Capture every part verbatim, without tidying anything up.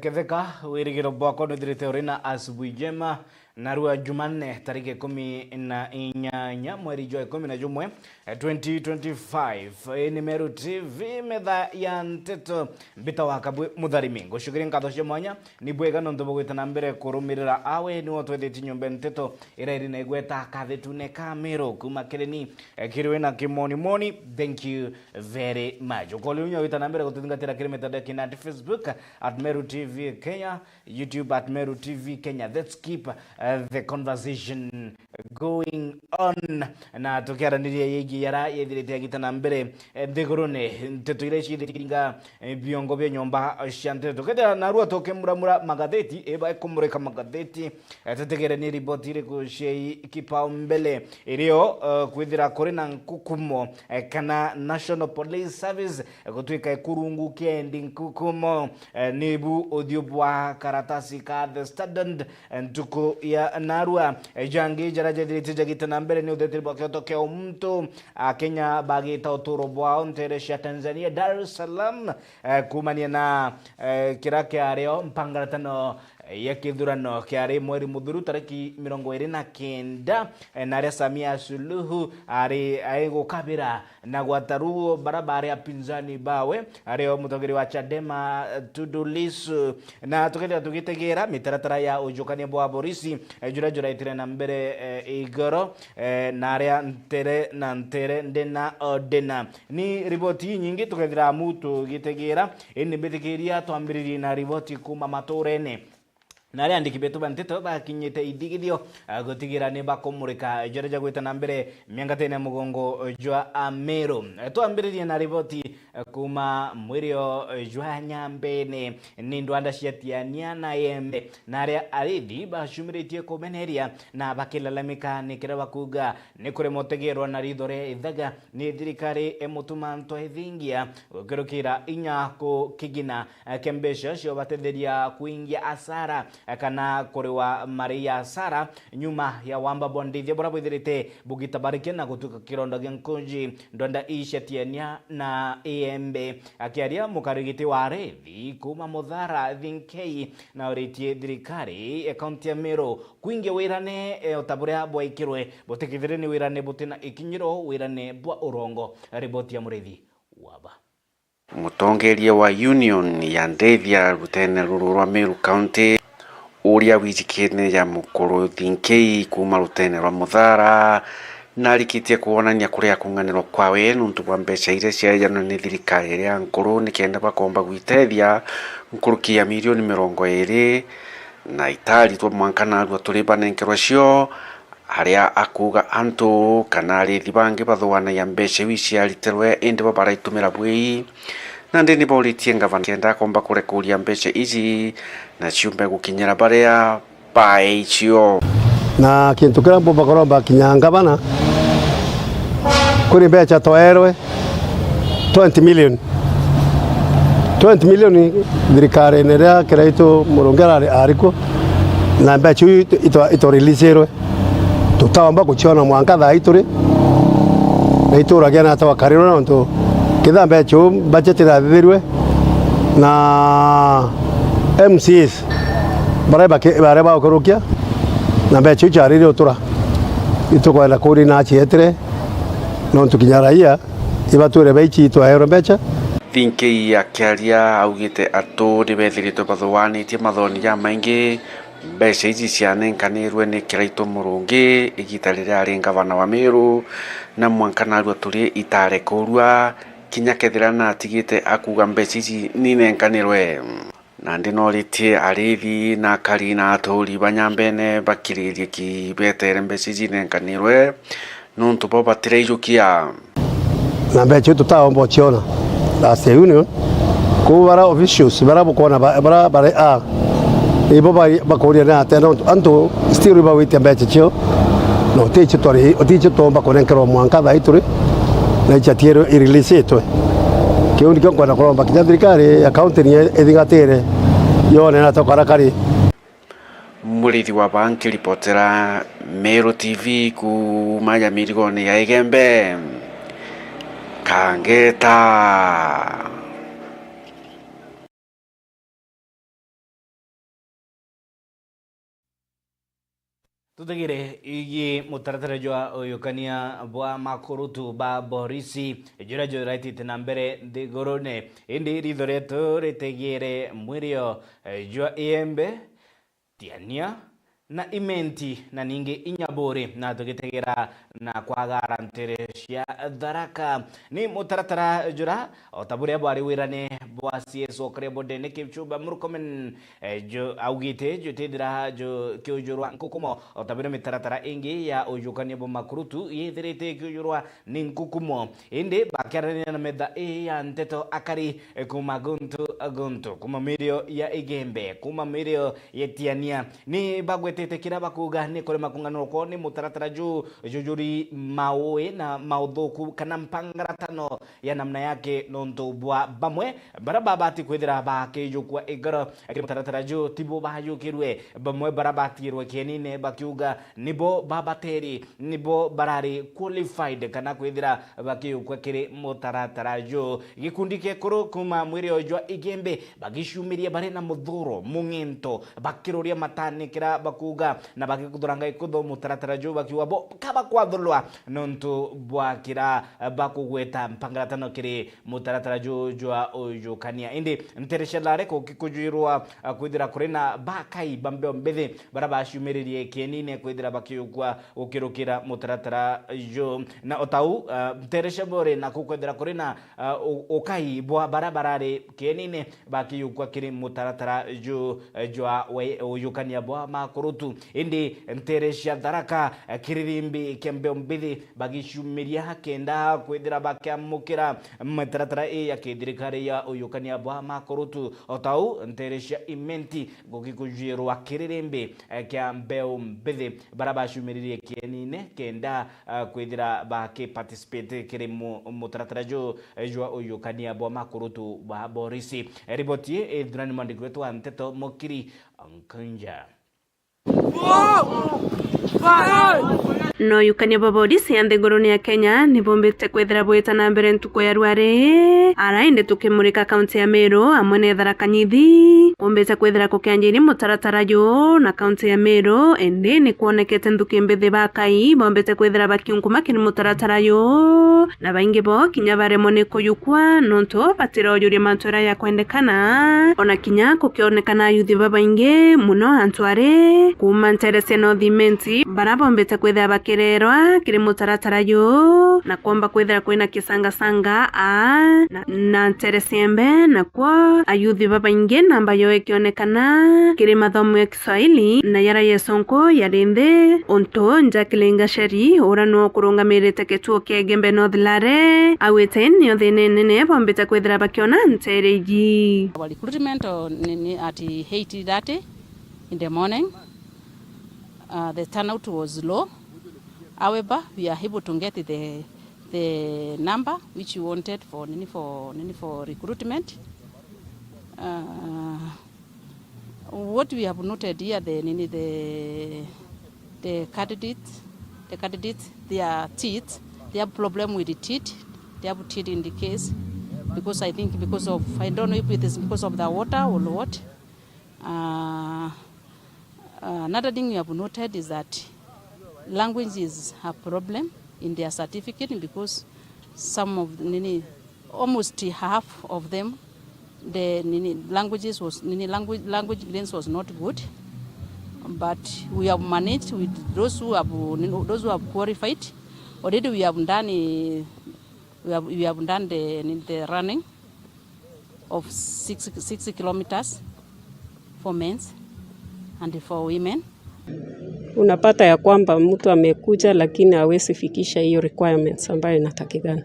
Ketheka, wirigiro bwakwa nwithirite uri na asubuhi njema. Narua Jumanne, tariki ikumi na inyanya, mweri jwa ikumi na jumwe, eh, twenty twenty-five. Ii ni Meru T V, metha ya nteto. Mbita wa Kabwi Mutharimi. Ngucukiria nkatho cia mwanya, ni bwega nontu bwa gwita na mbere kurumirira. Awe niwe utwethitie nyomba nteto iria iri na igweta kathetune ka Meru. Kuma kiri ni, eh, kiri we na kimonimoni. Thank you very much. Ukoli unya wita na mbere gututhingatira kiri mitandao ya kinandi, Facebook at Meru T V Kenya, YouTube at Meru T V Kenya. Let's keep, uh, the conversation going on. Na tukiaraniria yegi yara yethirite yagita na mbere, eh, nthigurune, nteto iria ciithirite kiringa, eh, biongo bia nyomba cia nteto. Tukethira narua tukimuramura magatheti, iba ikumurika magatheti, eh, tutegere ni riboti iriku cia kipaumbele irio, eh, kwithira kuri na nkukumo, eh, kana National Police Service, eh, gutwika ikurungu kiendi nkukumo. Eh, nibu uthiu bwa karatasi ka The Standard, eh, ntuku ya narua. Eh, jangi jara jethirite jagite na mbere ni utheteri bwa kioto kia umuntu. Akenya bagita uturo bwao ntere cia Tanzania, Dar es Salaam, eh, kumania na, eh, kira kiario mpangaratano ya kithurano kiari mweri muthuru tariki mirongo iri na kenda, eh, na aria Samia Suluhu ari aigukabira na gwata ruo bara bari apinzani bawe, ario mutongeria wa Chadema, eh, Tundu Lissu. Na tukethira tugitegera mitaratara ya ujukania bwa borisi, eh, juria juraitire na mbere, eh, igoro, eh, na aria ntere na ntere ndena o ndena. Ni riboti inyingi tukethira amu tugitegera, indi mbitikiria twambiririe na riboti kuma maturene. Na aria andiki betu ba nteto bakinyite ithigithio, ah, gutigira ni bakumurika juria jagwita na mbere miangatene ya mugongo jwa Ameru. Eh, twambiririe na riboti, eh, kuma mwirio, eh, jwa Nyambene. Ni ndwanda cia Tiania na Embe, na aria arithi bacumiritie kumeneria na bakilalamika ni kiria bakuga ni kuremwa utegerwa na ritho ria ithaga ni thirikari imutuma ntwa ithingia gukirukira inya kukigina, eh, kia mbeca cio batetheria kuingia asara, eh, kana kuriwa mari ya asara nyuma ya wamba bwa ndithia buria bwithirite bugitabarikia na gutuika kironda gia nkunji ndwanda ii cia Tiania na Iembe. Akiaria mukarigiti wa arithi kuma Muthara Thinkei na uritie thirikari ya kaunti ya Meru kuingia wirane, eh, o ta buria bwaikirwe butikithire ni wirane butina ikinyiro wirane bwa urongo. Riboti ya Murithi Waba. Mutongeria wa Union ya Ndethia rutene ruru rwa Meru County, uria wijikene ya Mukuru Thinkei kuma rutene rwa Muthara, narikitie kwonania kuria kung'anirwa kwawe nuntu bwa mbeca iria ciaejanwe ni thirikari iria nkuru nikenda bakomba gwitethia nkuruki ya milioni mirongo iri na itaritwa mwanka narua turi banenkerwa cio, aria akuuga antu kana arithi bangi bathuanagia mbeca iu iciaritirwe indi bo baraitumira bwii. Nandi ni bauritie ngavana kenda akomba kurekuria mbeca iji na ciumbe gukinyira baria baeicio. Na kintu kiria mbumba kuromba kinya ngavana, kuri mbeca twaerwe twenty million. Twenty million thirikarine iria Kiraitu Murungi arari arikuo, na mbeca iu itu-, itu-, itureleaserwe. Tutaomba guciona mwanka thaa ii turi na ituragia na twakarirwe, nontu kethira mbeca iu budget irathithirwe na M C As baria baki-, baria baukurukia na mbeca iu ciarire utura. Itukwenda kuri na cietire, nontu kinya raia ibatwire baici itwaerwe mbeca. Thinkei akiaria augite atu ni bethiritwe bathuganitie mathoni jamaingi. Mbeca iji cianenkanirwe ni Kiraitu Murungi igita riria ari ngavana wa Meru, na mwanka narua turi itare kurua, kinya kethira natigite akuuga mbeca iji ninenkanirwe. Nandi noritie arithi na akari na aturi ba Nyambene bakiririe ki betere mbeca iji inenkanirwe, nontu bo batireijukia. Na mbeca iu tutaomba uciona as a union, kuu bara officials bara bukwona ba-, bara bare a, ibo ba-, bakuria ni atia, nontu antu still ibagwitia mbeca cio, na uticio twari, uticio tuomba kunenkerwa mwanka thaa ii turi, na icio atiere ireleasetwe. Kiu nikio nkwenda kuromba kinya thirikari ya county ni ithingatire yone na tokara kari. Murithi wa Baa nkiripotera Meru T V kuuma ya mirigone ya Igembe, Kangeta. Tutegere igii mutaratara jwa uyukania bwa makurutu ba borisi juria juraitite na mbere nthigurune, indi ritho rietu ritegere mwirio, eh, jwa Iembe, Tiania na Imenti na ningi Inyaburi, na tugitegera na kwagara ntere cia Tharaka. Ni mutaratara jura, o ta buria bwari wirane bwa C S wa Korea Bondene Kipchumba Murkomen, eh, jo, augite jutithira jo kiujurwa nkukumo, o ta buria mitaratara ingi ya ujukania bwa makurutu yithirite ikiujurwa ni nkukumo. Indi bakiaraniria na metha ii ya nteto, akari, eh, kuma guntu guntu, kuma mirio ya Igembe, kuma mirio ya Tiania, ni bagwetete kiria bakuuga ni kurema kung'anurwa kwao ni mutaratara ju jujuri maui na mauthuku kana mpangaratano ya namna yake, nontu bwa bamwe bara babati kwithira bakijukua igoro kiri mutaratara ju tibo bajukirwe. Bamwe bara batigirwe kienine bakiuga nibo babateri, nibo barari qualified kana kwithira bakiukwa kiri mutaratara ju. Gikundi kia ekuru kuma mwirio jwa Igembe bagicumiria bari na muthuro mung'ento, bakiruria matani kira bakuuga na bagikuthuranga ikutho mutaratara ju bakiuga bo kaba kwathulwa nontu bwa kira bakugweta mpangaratano kiri mutaratara ju jwa ujukania. Indi ntere cia Tharaka kukujwirwa, ah, kwithira kuri na bakai ba mbeo mbithi bara baciumiririe kienine kwithira bakiukwa gukirukira mutaratara ju. Na o tau, ah, ntere cia Bore naku kwithira kuri na, ah, u-, ukai bwa bara barari kienine bakiukwa kiri mutaratara ju, eh, jwa we-, uyukania bwa makurutu. Indi ntere cia Tharaka, eh, kiririmbi kia mbeo mbithi bagicumiria kenda kwithira bakiamukira mitaratara ii ya kithirikari ya uyukania bwa makurutu. O tau ntere cia Imenti gukikujwirwa kiririmbi, eh, kia mbeu mbithi bara bacumiririe kienine kenda, eh, kwithira bakiparticipate kiri mu-, mutaratara ju, eh, jwa uyukania bwa makurutu ba borisi. Eh, riboti ii ithurani mwandiki wetu wa nteto Mukiri Nkunja. No yukania bwa borisi ya nthiguruni ya Kenya ni bumbite kwithira bwita na mbere ntuku ya rwari, ara indi tukimurika kaunti ya Meru amwe na Tharaka Nithi, kumbite kwithira kukianjiria mutaratara ju na kaunti ya Meru, indi ni kwonekete nthuki mbithi bakai bombite kwithira bakiunkuma kiri mutaratara ju, na baingi bo kinya baremwe ni kuyukua nontu batirojuria mantu jaria jakwendekana, ona kinya kukionekana ayuthi babaingi muno antu ari kuuma ntere cia North Imenti bara bombite kwithira bakirerwa kiri mutaratara ju na kwomba kwithira kwina kisangasanga aa na, na ntere cia Embe, nakwo ayuthi babaingi namba yao ikionekana kiri mathomo ya Kiswahili na yara ya Isonko yari nthi, untu Jacqueline Gacheri, uria nwe ukurungamirite gituo kia Igembe North Lare, augite nio thina inene bombite kwithira bakiona ntere iji. Our recruitment, uh, ni, ni at eight thirty in the morning. Uh, the turnout was low. However, we are able to get the, the number which we wanted for nini, for nini, for recruitment. Uh, What we have noted here, the, nini, the, the candidates, the candidates, their teeth, they have problem with the teeth. They have teeth in the case because I think because of, I don't know if it is because of the water or what. Uh, uh, another thing we have noted is that language is a problem in their certificate because some of the, nini, almost half of them, the, nini, languages was, nini, language, language grades was not good, but we have managed with those who have, nini, those who have qualified. Already we have done, eh, we have, we have done the, nini, the running of six, six kilometers for men's and for women. Unapata ya kwamba mtu amekuja lakini hawezi fikisha hiyo requirements ambayo inatakikana.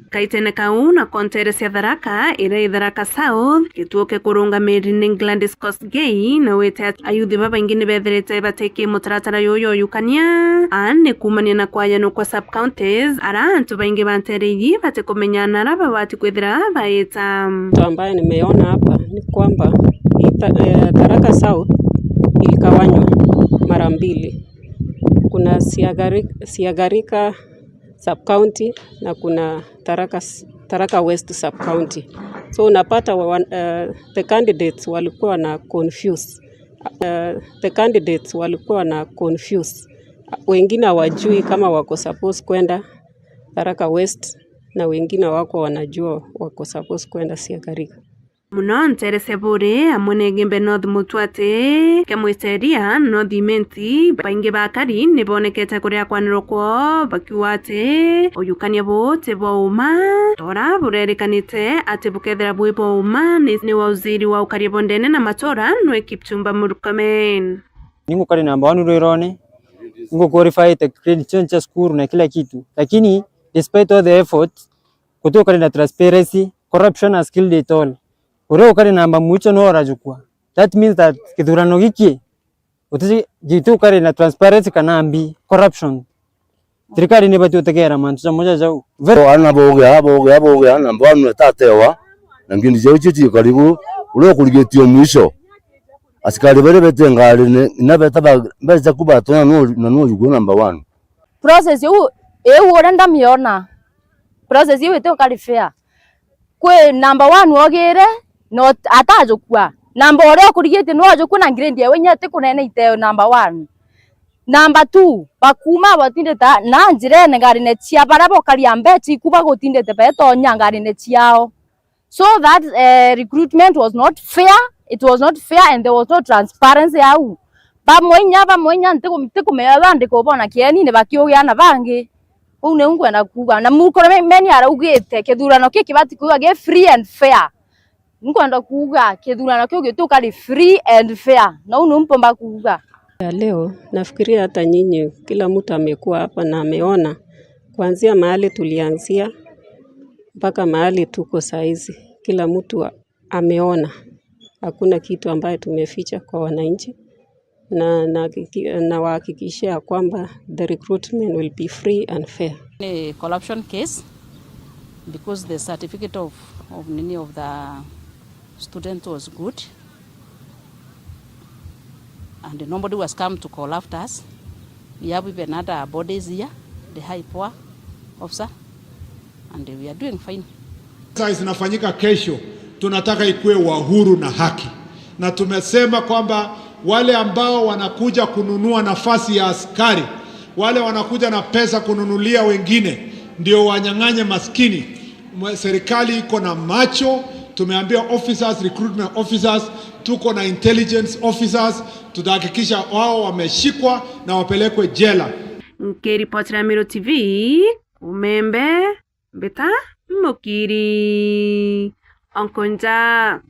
Kaitene kau na kontere cia Tharaka, iria i Tharaka South, gituo kia kurungamiriri ni Gladys Kosgei, na wite at-, ayuthi babaingi ni bethirite batiki mutaratara yuyu uyukania, a ni kuumania na kwayanwa kwa sub counties, ara antu baingi ba ntere iji batikumenya na ara babati kwithira baita. Kitu ambaye nimeona hapa ni kwamba ita-, eh, Tharaka South iligawanywa mara mbili. Kuna Siagari-, Siagarika sub county na kuna Tharaka s-, Tharaka West sub county. So unapata wa-, wan-, eh, the candidates walikuwa na confuse Uh, the candidates walikuwa na confuse. Wengine hawajui kama wako suppose kwenda Tharaka West, na wengine wako wanajua wako suppose kwenda Siakariga. Muno nteere cia Buuri amwe na Igembe North Mutwati, kia Mwiteria, North Imenti, baingi ba akari ni bonekete kuria kwanirwa kwoo bakiuga ati uyukania buu ti bwa uma, tora burerikanite ati bukethira bwi bwa uma ni, ni wa uziri wa ukaria bwa ndene na matura nwe Kipchumba Murkomen. Ningukari number one rwirone, nguqualify te grade cionche cia cukuru na kila kitu, lakini despite all the efforts, guti ukari na transparency, corruption has killed it all. Uria ukari namba mwicho no urajukua. That means that kithurano giki, uti, giti ukari na transparency kana mbi, corruption. Thirikari ni ibati utegera mantu ja moja jau. Very. Ana bogia, bogia, bogia, na mbwanu etatewa, na ngindi jau cio cio karibu, uria ukurigitio mwisho. Asikari baria bete ngarine, ina beta ba, mbeca ku batonya no, na no yugo number one. Process iu, iu uria ndamiona. Process iu iti ukari fair. Kwi number one ogire, no atajukua. Number uria ukurigitie no ajukua na grade ewe inya ati kunene ite number one. Number two, bakuma batindite na njirene ngarine cia baria bokaria mbeca iku bagutindite betonya ngarine ciao. So that, eh, recruitment was not fair, it was not fair and there was no transparency au. Bamwe inya, bamwe inya ntiku-, ntikumenya bandika ubona kieni ni bakiugia na bangi. Uu niu nkwenda kuuga. Na Murkomen araugite kithurano kiki bati kuuga gi free and fair. Nkwenda kuuga kithurano kiu gituka ri free and fair. Na uu niu mpomba kuuga. Ya leo, nafikiria hata nyinyi, kila mtu amekuwa hapa na ameona, kuanzia mahali tulianzia mpaka mahali tuko saizi, kila mtu a-, ameona. Hakuna kitu ambayo tumeficha kwa wananchi, na, na, nawahakikishia kwamba the recruitment will be free and fair. Ni corruption case, because the certificate of, of nini of the student was good. And nobody was come to call after us. We have even had our bodies here, the high power officer, and we are doing fine. Sasa zinafanyika kesho, tunataka ikuwe wa huru na haki. Na tumesema kwamba wale ambao wanakuja kununua nafasi ya askari, wale wanakuja na pesa kununulia wengine, ndio wanyang'anye maskini. Mwe-, serikali iko na macho, tumeambia officers, recruitment officers, tuko na intelligence officers, tutahakikisha wao wameshikwa na wapelekwe jela. Nkiripotera Meru T V, Umembe, Mbita Mukiri, Onkonja.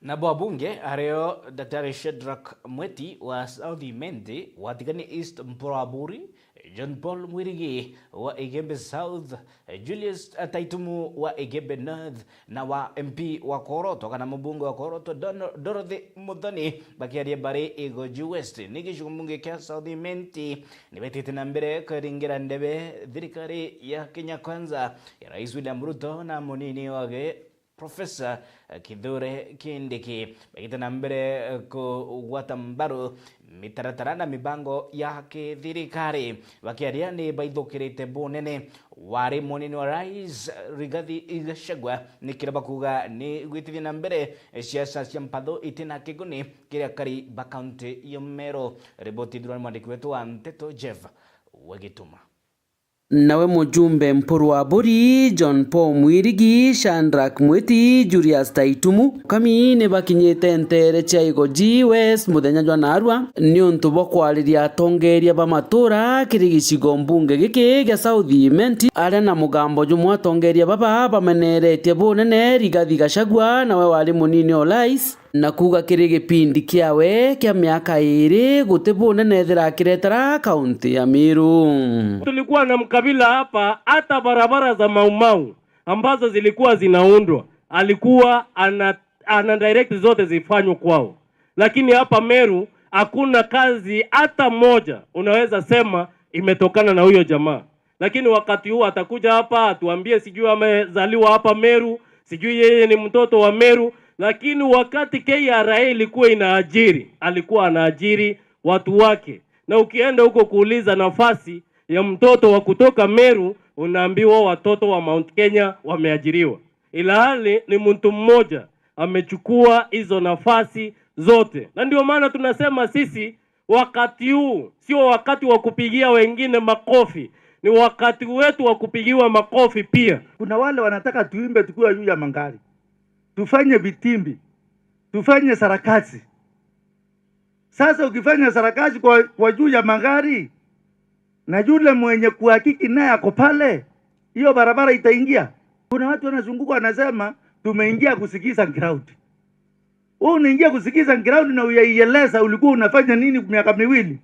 Nabo abunge ario Daktari Shadrack Mweti wa South Imenti wa Tigania East, Mpuru wa Buri, John Paul Mwirigi wa Igembe South, Julius Taitumu wa Igembe North, na wa M P wa Koroto kana mubunge wa Koroto Don-, Dorothy Muthoni, bakiaria bari Igoji West. Ni gicigo mbunge kia South Imenti ni betite na mbere kuringira ndebe thirikari ya Kenya Kwanza ya Rais William Ruto na munini wake Professor Kithure Kindiki, bagite na mbere kugwata mbaru mitaratara na mibango ya kithirikari. Bakiaria ni baithukirite bunene wari munini wa rais Rigathi Gachagua, ni kiria bakuga ni gwitithia na mbere siasa cia mpatho itina kiguni kiri akari ba kaunti ya Meru. Riboti ithurwa ni mwandiki wetu wa nteto Jeff Wagituma. Nawe mujumbe Mpuru wa Buri, John Paul Mwirigi, Shadrack Mwiti, Julius Taitumu, Kami ni bakinyite nteere cia Igoji West muthenya jwa naarua, niuntu bwa kwariria atongeeria ba matuura kiri gicigo mbunge giki gia South Imenti, aria na mugambo jumwe atongeeria baba bameneretie bunene Rigathi Gachagua, nawe wari munini o rais. Na kuuga kiri gipindi kiawe kia miaka iiri, guti bunene ethira akiretera kaunti ya Meru. Tulikuwa na mkabila hapa, hata barabara za Mau Mau ambazo zilikuwa zinaundwa, alikuwa ana, ana direct zote zifanywe kwao. Lakini hapa Meru, hakuna kazi hata moja unaweza sema imetokana na huyo jamaa. Lakini wakati huu atakuja hapa atuambie sijui amezaliwa hapa Meru, sijui yeye ni mtoto wa Meru. Lakini wakati K R A ilikuwa inaajiri, alikuwa anaajiri watu wake. Na ukienda huko kuuliza nafasi ya mtoto wa kutoka Meru, unaambiwa watoto wa Mount Kenya wameajiriwa. Ilhali ni mtu mmoja amechukua hizo nafasi zote. Na ndio maana tunasema sisi, wakati huu sio wakati wa kupigia wengine makofi, ni wakati wetu wa kupigiwa makofi pia. Kuna wale wanataka tuimbe tukiwa juu ya magari, tufanye vitimbi, tufanye sarakasi. Sasa ukifanya sarakasi kwa, kwa juu ya magari, na yule mwenye kuhakiki naye ako pale, hiyo barabara itaingia? Kuna watu wanazunguka wanasema, "Tumeingia kusikiza ground." Wewe unaingia kusikiza ground na uyaieleza ulikuwa unafanya nini miaka miwili?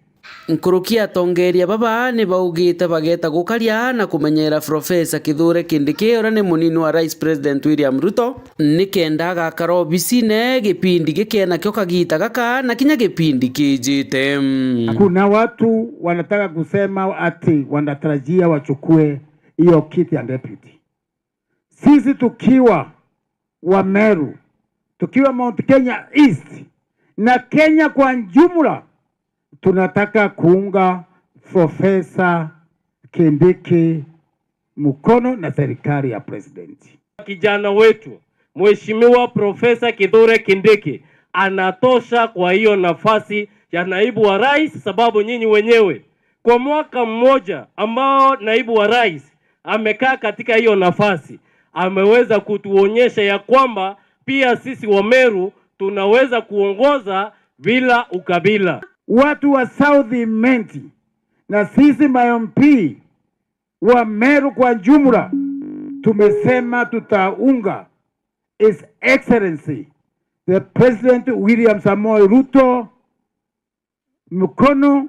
Nkuruki atongeria baba ni baugite bageta gukaria na kumenyera Profesa Kithure Kindiki, uria ni munini wa Rais President William Ruto, ni kenda agakara obisine gipindi giki nakio kagita gaka na kinya gipindi kijite. Kuna watu wanataka kusema ati wanatarajia wachukue hiyo kiti ya deputy. Sisi tukiwa wa Meru, tukiwa Mount Kenya East na Kenya kwa jumla, tunataka kuunga Profesa Kindiki mkono na serikali ya president. Kijana wetu, Mheshimiwa Profesa Kithure Kindiki, anatosha kwa hiyo nafasi ya naibu wa rais, sababu nyinyi wenyewe, kwa mwaka mmoja ambao naibu wa rais amekaa katika hiyo nafasi, ameweza kutuonyesha ya kwamba pia sisi wa Meru tunaweza kuongoza bila ukabila. Watu wa South Imenti na sisi ma M P wa Meru kwa jumla, tumesema tutaunga His Excellency the President William Samoei Ruto mkono,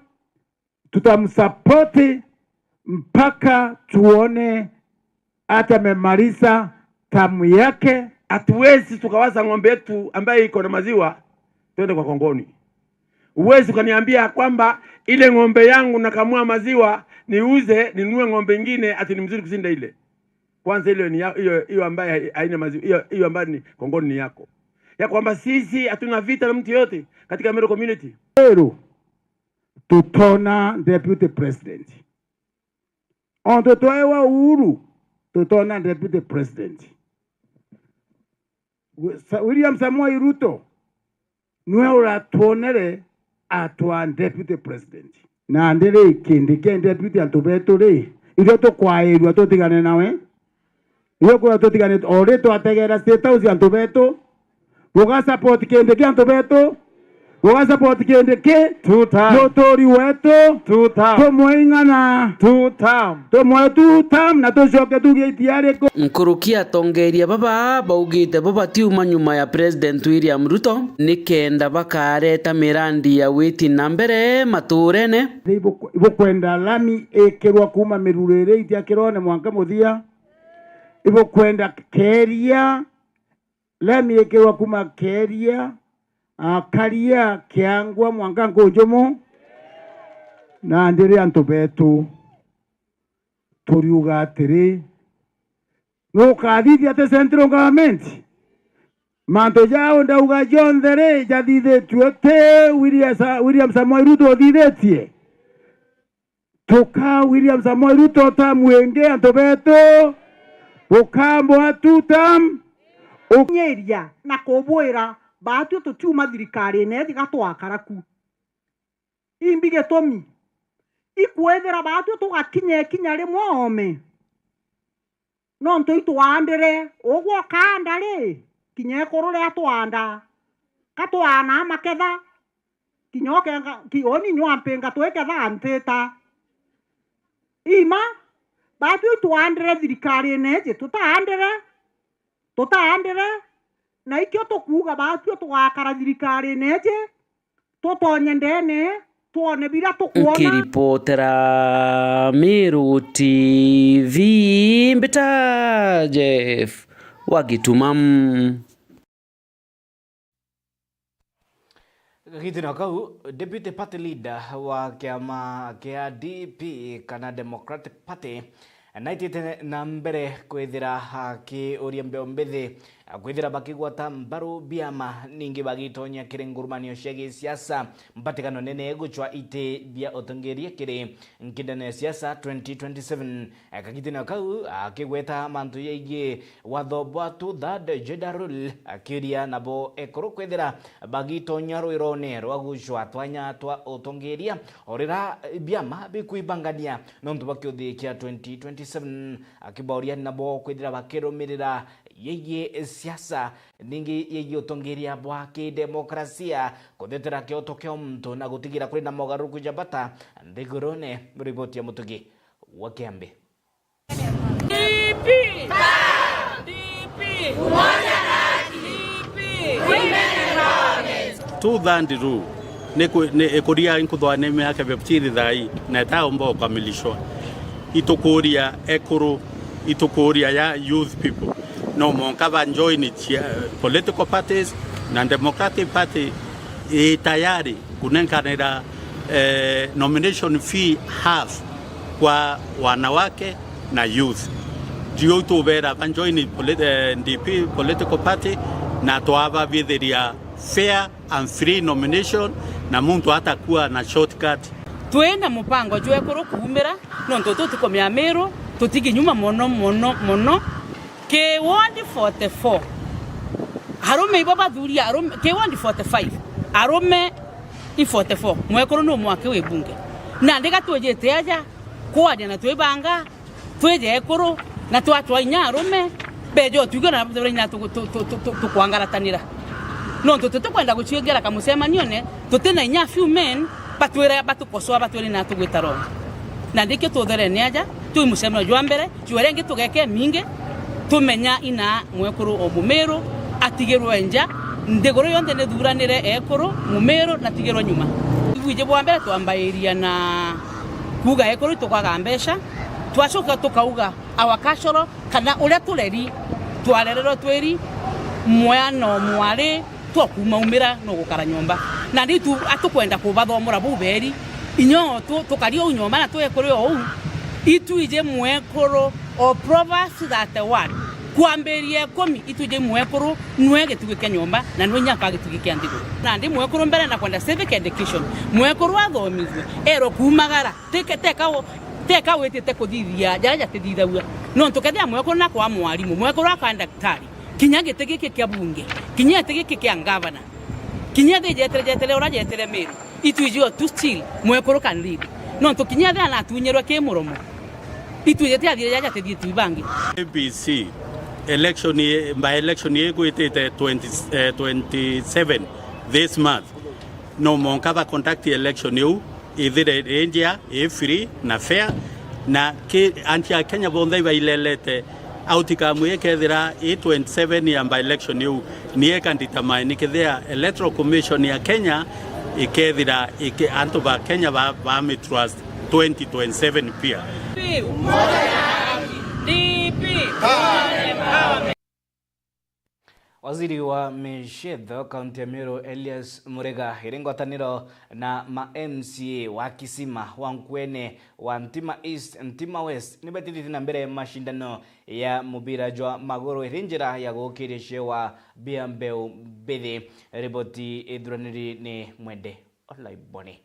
tutamsapoti mpaka tuone hata amemaliza tamu yake. Hatuwezi tukawaza ng'ombe yetu ambaye iko na maziwa twende kwa Kongoni. Huwezi ukaniambia kwamba ile ng'ombe yangu nakamua maziwa niuze, ninunue ng'ombe ingine ati ni mzuri kushinda ile. Kwanza ile ni ya-, hiyo, hiyo ambaye haina maziwa, hiyo, hiyo ambaye ni Kongoni ni yako. Ya kwamba sisi hatuna vita na mtu yote katika Meru community. Meru, tutona deputy president. Ontu twewa Uhuru, tutona deputy president. Wi-, Sa-, William Samoei Ruto niwe uratwonere atwa deputy president. Nandi ri, Kindiki e deputy antu betu ri, ithui tukwairua tutigane nawe? Ithui kwirwa tutigane, o ri twategera State House antu betu, buga support Kindiki antu betu, buga support Kindiki. Two term. Muturi wetu. Two term. Tumwe ing'ana. Two term. Tumwe two term na tucoke tugie itia riku. Nkuruki atongeria baba baugite bo batiuma nyuma ya President William Ruto ni kenda bakareta mirandi ya witi na mbere maturene. Ibukwenda lami ikirwa kuma Miruriri itia Kirone mwanka Muthia. Ibukwenda Keria, lami ikirwa kuma Keria, a, Karia, Kiangwa mwanka Nkunjumu. Nandi ri antu betu, turiuga atiri, nukathithia ati central government? Mantu jau ndauga jonthe ri, jathithitue ti William Sa-, William Samoei Ruto uthithitie? Tuka William Samoei Ruto tamu ingi antu betu, bukambwa two term. Ukinyiria na kubwira, baatwi tutiuma thirikarine iji gatwakara ku. Imbi gitumi ikwithira baatwi tugakinya ikinya rimwe oome. Nontu itwaandire, ugwe ukaanda ri, kinya ikuru riria twaanda, ka twaanaa maketha, kinya ukenga, ki-, uni nywampinga twiketha ntita. Ima, baatwi itwaandire thirikarine iji, tutaandire, tutaandire, na ikio tukuuga baatwi tugakara thirikarine iji, tutonye ndene, twone biria tukwona. Nkiripotera Meru T V, mbita Jeff wa Gituma. Gagitino kau, Deputy Party Leader wa kiama kia D P kana Democratic Party, naitite na mbere kwithira akiuria mbeo mbithi kwithira bakigwata mbaru biama, ningi bagitonya kiri ngurumanio cia gisiasa, mbatigano nene gucwa iti bia utongeria kiri nkindano ya siasa twenty twenty-seven. Kagitene kau akigweta mantu yaigie watho bwa two-third gender rule, akiuria nabo ekuru kwithira bagitonya rwirone rwa gucwa twanya twa utongeria, o rira biama bikwibangania nontu bwa kiuthi kia twenty twenty-seven, akibauria nabo kwithira bakirumirira yaigie siasa, ningi yaigie utongeria bwa kidemokrasia, kuthetera kioto kia muntu na gutigira kuri na mogaruruku ja bata nthigurune. Riboti ya Mutugi wa Kiambi. D P! D P! Two-third rule ni ku-, ni ikuria inkuthwa ni miaka fifteen thaa ii na itaumba gukamilishwa. Itukuria ekuru, itukuria ya youth people, no mwanka ba join chia-, political parties, na Democratic Party i tayari kunenkanira, eh, nomination fee half kwa wanawake na youth. Ndio tubera ba join polit-, eh, D P political party, na twababithiria fair and free nomination, na muntu atakuwa na shortcut. Twina mupango jwa ekuru kuumira, nontu tutikumia Miru, tutiginyuma mono, mono, mono. Ki ward forty-four, arume ibo bathuria arume, ki ward forty-five, arume i forty-four, mwekuru ni umwe aki wi bunge. Nandi gatwijite aja kwaria na twibanga, twije ekuru, na twatwa inya arume, beje utwigua na tukwangaratanira. Nontu tutikwenda guciongera kamucemanione, tutina inya few men, batwire, batukosoa, batwire na tugwita wrong. Na ndikio tutherene aja, twi mucemanio jwa mbere, jwere ingi tugeke mingi, tumenya ina mwekuru o Mumiru atigirwe nja, nthiguru yonthe nithuranire ekuru, Mumiru natigirwe nyuma. Ibwiji bwa mbere twambairia na kuuga ekuru itukwaga mbeca, twacoka tukauga our cultural, kana uria tureri, twarererwe twiri, mwana o mwari twakuuma umira no gukara nyomba. Na ndi tu atukwenda kubathomora bau beri, inya o tu-, tukari ou nyomba na twekuri ou, itwiji mwekuru o Proverbs thirty-one, kwambiria ikumi, itwiji mwekuru nwe gitugi kia nyomba, na nwe inya ka gitugi kia nthiguru. Na ndi mwekuru mbere na kwenda civic education, mwekuru athomithue, erwe kuumagara, teke-, teka u-, teka witite kuthithia jaria jatithithagua. Nontu kethia mwekuru nakwa mwarimu, mwekuru akwa ndaktari, kinya giti giki kia bunge, kinya giti giki kia ngavana, kinya thi jetere jetere uria jetere Miru, itwiji o tu still mwekuru can lead. Nontu kinya thi anatunyirwe ki muromo, itwiji ti athire jaria jatithithagua bangi. A B C election ye-, by election igwitite twenty, eh, twenty-seven this month. No mwanka ba conduct election iu ithire ri njia, i free na fair, na ki antu a Kenya bonthe ibailelete outcome ikethira i twenty-seven ya by election iu, ni eka determine kethia Electoral Commission ya Kenya ikethira iki-, antu ba Kenya ba, ba mistrust twenty twenty-seven pia. D P. Waziri wa michetho kaunti ya Meru Elias Murega iri ngwataniro na ma M C A wa Kisima, wa Nkuene, wa Ntima East, Ntima West nibetithitie na mbere mashindano ya mubira jwa maguru iri njira ya gukiria ciewa bia mbeu mbithi. Riboti ithuraniri ni Mwende Olaiboni.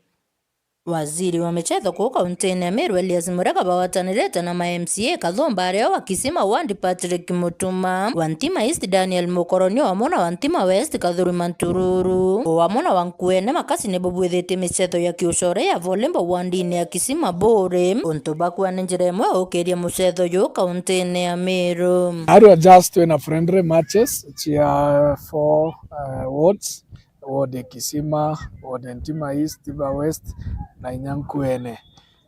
Waziri wa michetho kuu kauntine ya Meru Elias Murega bagwatanirite na ma M C A Kathumba aria wa Kisima Ward Patrick Mutuma, wa Ntima East Daniel Mukoronio, wamwe na wa Ntima West Kathuri Mantururu, wamwe na wa Nkuene Makasi nibubwithitie michetho ya kiucore ya volleyball wandine ya Kisima Bure, untu bakua ni njira imwe ya gukiria muchetho juu kauntine ya Meru. Arua just twina friendly matches cia four, uh, wards. Ward ya Kisima, ward ya Ntima East, Ntima West, na inya Nkuene.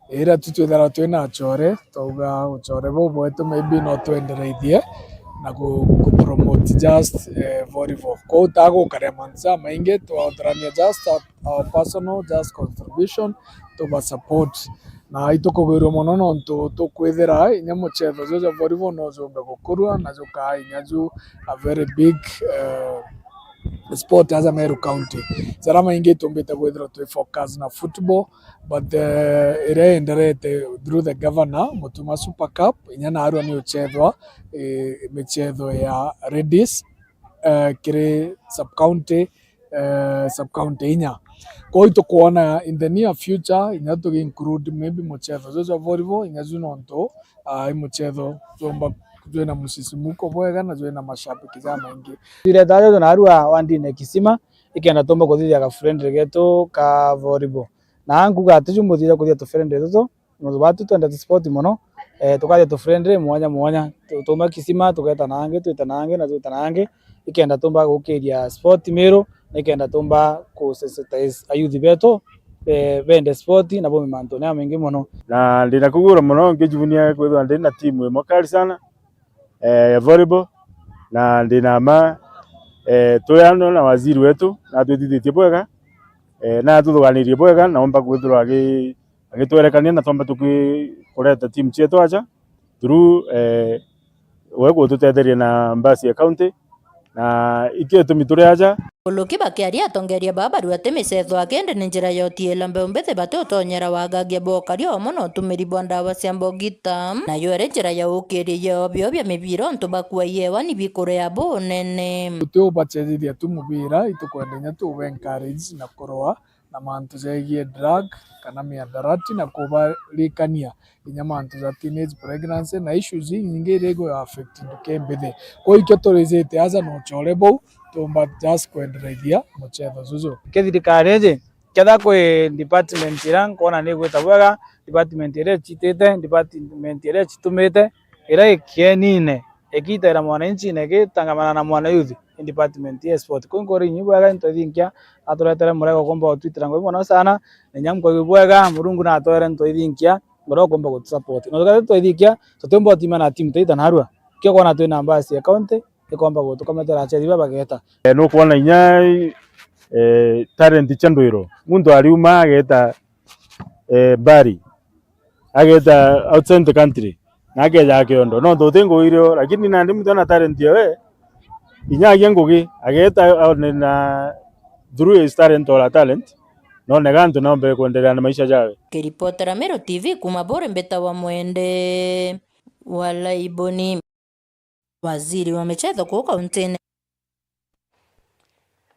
Ira tu twithagirwa twina achore, twauga uchore buu bwetu maybe no twendereithie na ku, ku promote just, eh, volleyball. Kwou tagukaria mantu jamaingi, twaotorania just our, our personal just contribution, tuba support. Na itukugwirua mono nontu tukwithira inya muchetho juju jwa volleyball no jumbe gukurua na jukaa inya ju a very big, eh, sport as a Meru County. Jaria maingi tumbite kwithirwa twi focus na football, but, eh, iria yenderete through the governor, Mutuma Super Cup, inya narua ni uchethwa, eh, michetho ya ladies, eh, kiri sub county, eh, sub county inya. Kwou itukwona in the near future, inya tugi include maybe muchetho juju jwa volleyball, inya ju nontu, ah, i muchetho jwomba jwina musisimuko bwega na jwina mashabiki jamaingi. Twireta juju narua wandine Kisima, ikenda tumba kuthithia ka friendly getu ka volleyball. Na nkuga ati ju muthithia kuthia tu friendly tutu, nontu batu twendete sport mono, eh, tukathia tu friendly mwanya mwanya. Tu-, tuuma Kisima, tugeeta na angi, twita na angi, na twita na angi, ikenda tumba gukiria sport Meru, na ikenda tumba ku sensitize ayouth betu, eh, bende sport na baume mantune jamaingi mono. Na ndina kugura mono nkijivunia kwithirwa ndina timu imwe kali sana, eh, ya volleyball, na ndina ma, eh, twi ano na waziri wetu, na atwitithitie bwega, eh, na atuthuganirie bwega, na omba kwithirwa agi-, agitwerekania na twamba tuki-, kureta timu cietu aja through, eh, we gututetheria na mbasi ya county, na ikio itumi turi aja. Uluki bakiaria, atongeria baa barua ati michetho akende ni njira ya utiila mbeu mbithi bati utonyera wagagia bwa ukaria umwe na utumiri bwa ndawa cia mbogita, nayo iri njira ya ukiria iobio bia mibira untu bakua iewa ni bikurea bunene. Guti ubachethithia tu mubira, itukwenda inya tu ube encourage na kurua na mantu jegie drug kana miadarati na kubarikania inya mantu ja teenage pregnancy na issues inyingi iria igu affect nduka imbithi. Kwou ikio turijite aja na uchore bou, tuumba just kwenderethia muchetho juju. Ki thirikari iji, ketha kwi department iria nkwona ni igwita bwega, department iria icitite, department iria icitumite, iria ikienine, ikiitaira mwananchi na igitangamana na mwana youth, ni department ya sport. Kwou nkuri inyi bwega into ithinkia, aturetere murega ukumba gutwitira ngugi mono sana, na inya nkwigua bwega, Murungu natwere into ithinkia, nguria ukumba gutusupport. Na tukethira twaithikia, tutiumba gutimana na timu taita narua. Kio kwona twina mbasi ya county, ikomba gutukometera acheri baba bageta. Eh, nukwona inya, eh, talent cia ndwiro. Muntu ariuma ageta, eh, mbari, ageta outside the country, na akeja akiondo. Nontu uti ngugi irio, lakini nandi muntu ena talent yawe, inya agia ngugi, ageta aone na through his talent or her talent, none ga antu no mbere kuendelea na maisha jawe. Kiripotera Meru T V kuuma Buri, mbita wa Mwende wa Laiboni. Waziri wa michetho kuu kauntine.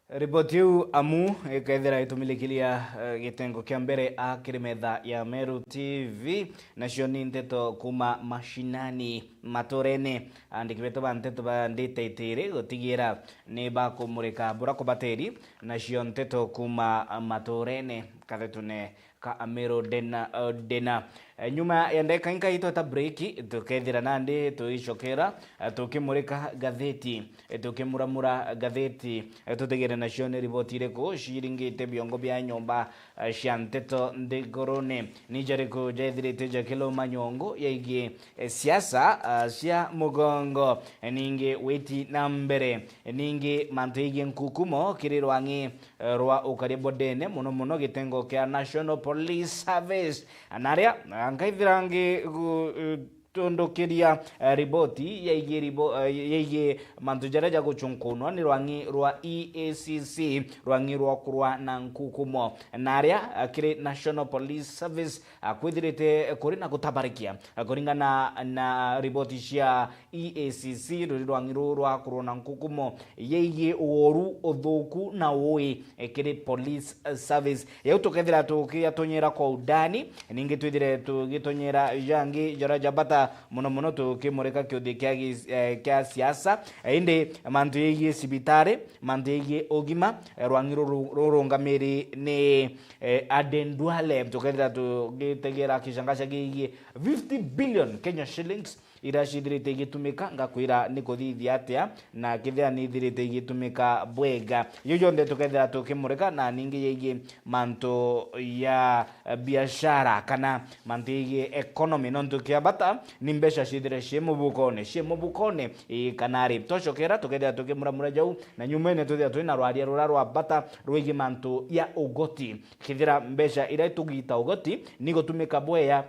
Riboti iu amu ikethira itumilikiria, eh, gitengo kia mbere a kiri metha ya Meru T V, nacio ni nteto kuuma mashinani maturene. Andiki betu ba nteto bandite itiri gutigira ni bakumurika bura kubateri, nacio nteto kuuma maturene kathetune ka Ameru Dena, eh, Dena. Eh, nyuma ya ndagika inkai tweta break, tukethira nandi tuicokera, eh, tukimurika ngatheti, eh, tukimuramura ngatheti, eh, tutegere nacio ni riboti iriku ciringite biongo bia nyomba, eh, cia nteto nthigurune. Ni jariku jethirite jakiluma nyongo yaigie, eh, siasa, ah, cia mugongo, eh, ningi witi na mbere, eh, ningi mantu yaigie nkukumo kiri rwang'i eh, rwa ukaria bwa ndene, mono mono gitengo kia National Police Service. Na aria, ah, nkaithira ngi gu-, eh, tundukiria, eh, riboti yaigie ribo-, eh, yaigie mantu jaria jaguchunkunwa ni rwang'i rwa E A C C, rwang'i rwa kurwa na nkukumo. Na aria, ah, kiri National Police Service, ah, kwithirite kuri na gutabarikia, ah, kuringana na riboti cia E A C C, ruri rwang'i ruu rwa kurwa na nkukumo yaigie uoru, uthuku na ui, eh, kiri police, eh, service. Yau tukethira tukiatonyera kwa undani, ningi twithire tugitonyera jangi jaria ja bata mono mono tukimurika kiuthi kia gi-, eh, kia siasa. Eh, indi mantu yaigie cibitari, mantu yaigie ugima, eh, rwang'i ruru-, rurungamiri ni, eh, Aden Duale, tukethira tugitegera kicangaca gigie fifty billion Kenya shillings iria cithirite igitumika, ngakwira ni kuthithia atia, na kethira ni ithirite igitumika bwega. Iu jonthe tukethira tukimurika, na ningi yaigie mantu ya, eh, biashara kana mantu yaigie economy, nontu kia bata ni mbeca cithire cii mubukone, cii mubukone, ii, kana ri. Twacokera tukethira tukimuramura jau, na nyumene twithira twina rwaria ruria rwa bata rwigie mantu ya ugoti. Kethira mbeca iria tugita ugoti ni gutumika bwega,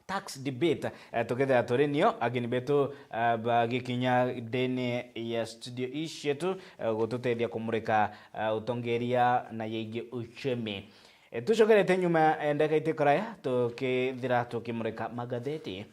tax debate, eh, tukethira turi nio, ageni betu, eh, bagikinya ndene ya studio ii cietu, eh, gututethia kumurika, eh, utongeria na yaigie uchumi. Eh, tucokerete nyuma, eh, ndagika itikuraya, tukithira tukimurika magatheti.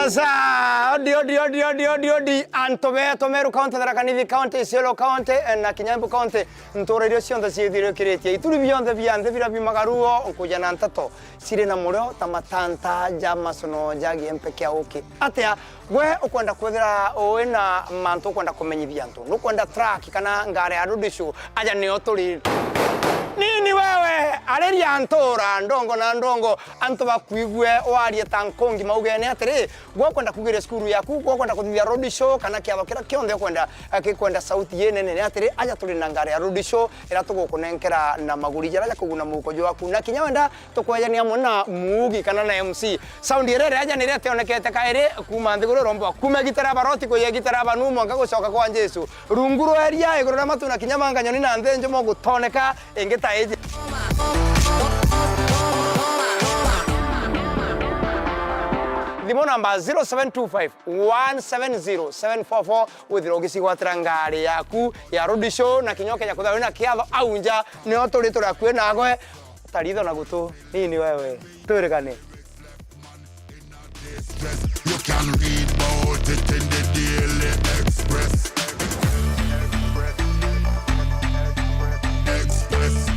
Sa, odi, odi, odi, odi, odi, odi, antu betu Meru County, Tharaka Nithi County, Isiolo County, eh, na kinya Embu County, ntura iria cionthe ciithiurukiritie. Ituri bionthe bia nthi biria biumaga ruo, nkuja na nteto ciri na murio ta matanta ja macono ja giempe kia uki. Atia, gwe ukwenda kwithira ui na mantu ukwenda kumenyithia antu? Nukwenda track kana ngari ya road show? Aja nio turi. Nini wewe, ariria ntura, ndongo na ndongo, antu bakwigue warie ta nkungi maugene atiri, gwe ukwenda kugeria cukuru yaku, gwe ukwenda kuthithia road show, kana kiatho kiria kionthe ukwenda, eh, gikwenda sauti inene, ni atiri, aja turi na ngari ya road show, iria tugukunenkera na maguri jaria ja kuguna muhuko jwaku. Na kinya wenda tukwejania amwe na muugi kana na M C. Sound iria ireja niria tionekete kairi kuuma nthiguru iromba. Kuuma gitara baroti kuya gitara banu mwanka gucoka kwa Jesu. Rungu rwa eria, iguru ria matu na kinya manga nyoni na nthi njumo gutoneka ingi ta iji. Thimu namba zero seven two five one seven zero seven four four, withirwa ugicigwatira ngari yaku ya road show na kinya ukeja kwithirwa wina kiatho au nja, nio turi turi akui nagwe. Taritho na gutu, nini wewe? Twirigane. You can read about it in the Daily Express. Express.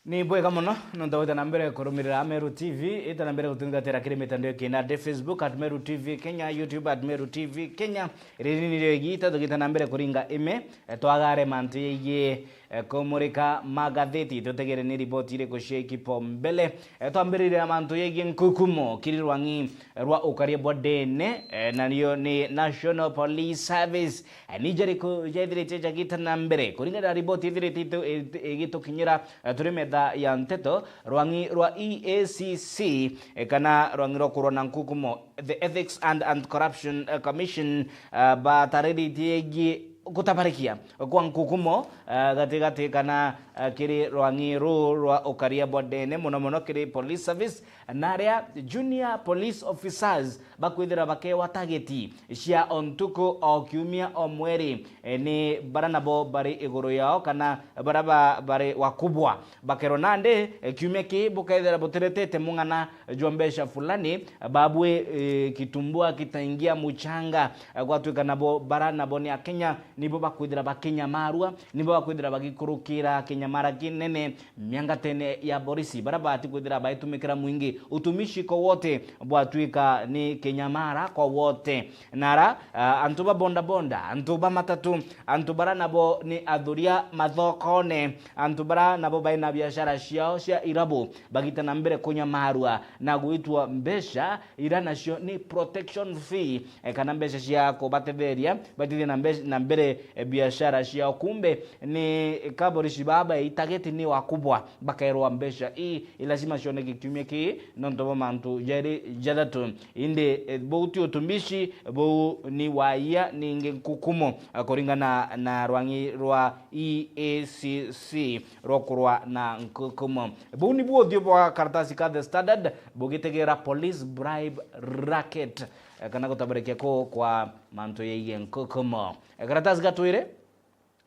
Ni bwega mono nontu gwita na mbere kurumirira Meru T V, ita na mbere gutungatira kiri mitandao ikina de Facebook at Meru T V Kenya, YouTube at Meru T V Kenya. Riri nirio igita tugita na mbere kuringa ime, eh, twagare mantu yegie, eh, kumurika magatheti, tutegere ni riboti iriku cia kipaumbele. Eh, twambiriria mantu yegie nkukumo kiri rwang'i rwa ukaria bwa ndene, eh, nario ni National Police Service. Eh, ni jariku jaithirite jagita na mbere? Kuringana na riboti ithirite itu-, it-, igitukinyira, eh, turi metha ya nteto, rwang'i rwa E A C C, eh, kana rwang'i rwa kurwa na nkukumo, the Ethics and, and Corruption, eh, Commission, eh, batariritie yegie gutabarikia kwa nkukumo, eh, gatigati kana, eh, kiri rwang'i ruu rwa ukaria bwa ndene, mono mono kiri police service, na aria junior police officers bakwithira bakewa tageti cia o ntuku, o kiumia, o mweri, eh, ni bara nabo bari iguru yao, kana bara ba-, bari wakubwa. Bakerwa nandi, eh, kiumia kii bukethira butiretete mung'ana jwa mbeca fulani, babwe, eh, kitumbua kitaingia mchanga. Eh, gwatuika nabo bara nabo ni Akenya, nibo bakwithira bakinyamarua, nibo bakwithira bagikurukira kinyamara kinene miangatene ya borisi, bara bati kwithira baitumikira mwingi. Utumishi kwa wote bwatuika ni kinyamara kwa wote. Nara, ah, antu ba bodaboda, antu ba matatu, antu bara nabo ni athuria mathokone, antu bara nabo baina biashara ciao cia irabu, bagita na mbere kunyamarua na gwitwa mbeca ira nacio ni protection fee, eh, kana mbeca cia kubatetheria batithie na mbe-, na mbere, eh, biashara ciao. Kumbe ni kaborici baba itageti ni wakubwa, bakerwa mbeca ii ilazima cioneke kiumia kii nontu bwa mantu jeri jathatu. Indi, eh, buu ti utumishi, buu ni waia ningi nkukumo, eh, kuringana na rwang'i rwa E A C C rwa kurwa na nkukumo. Buu nibu uthio bwa karatasi ka The Standard bugitegera police bribe racket, eh, kana gutabarekia ku kwa mantu yegie nkukumo. Eh, karatasi ga twiri